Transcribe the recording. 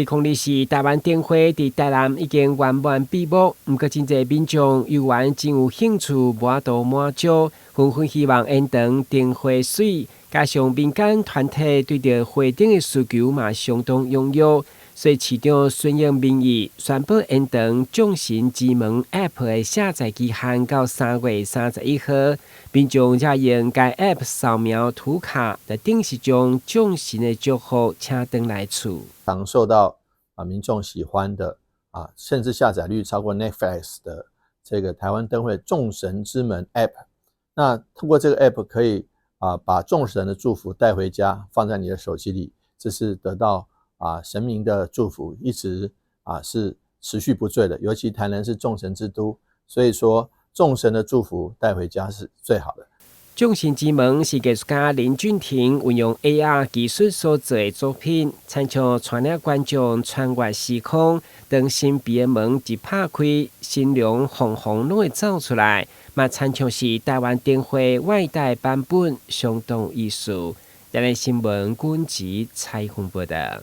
2024台灣燈會佇台南已經圓滿閉幕，毋過真濟民眾猶原真有興趣，無法度滿足，紛紛希望延長燈會媠，加上民間團體對著花燈的需求嘛相當踴躍，所以市長順應民意，宣布延長眾神之門 App 的下載期限到3月31號。民眾才用該 App 掃描圖卡，就等於是將眾神的祝福請轉來厝。常受到民眾喜歡的甚至下載率超過 Netflix 的這個台灣燈會眾神之門 App，那通過這個 App 可以把眾神的祝福帶回家，放在你的手機裡，這是得到神明的祝福，一直是持續不墜的。尤其台南是眾神之都，所以說眾神的祝福帶回家是最好的。眾神之門是藝術家林俊廷運用 AR 技術所做的作品，親像帶領觀眾穿越時空，當神秘的門一拍開，神龍鳳凰攏會走出來，嘛親像是台灣燈會外帶版本，相當有意思。台南新聞軍籍採訪報道。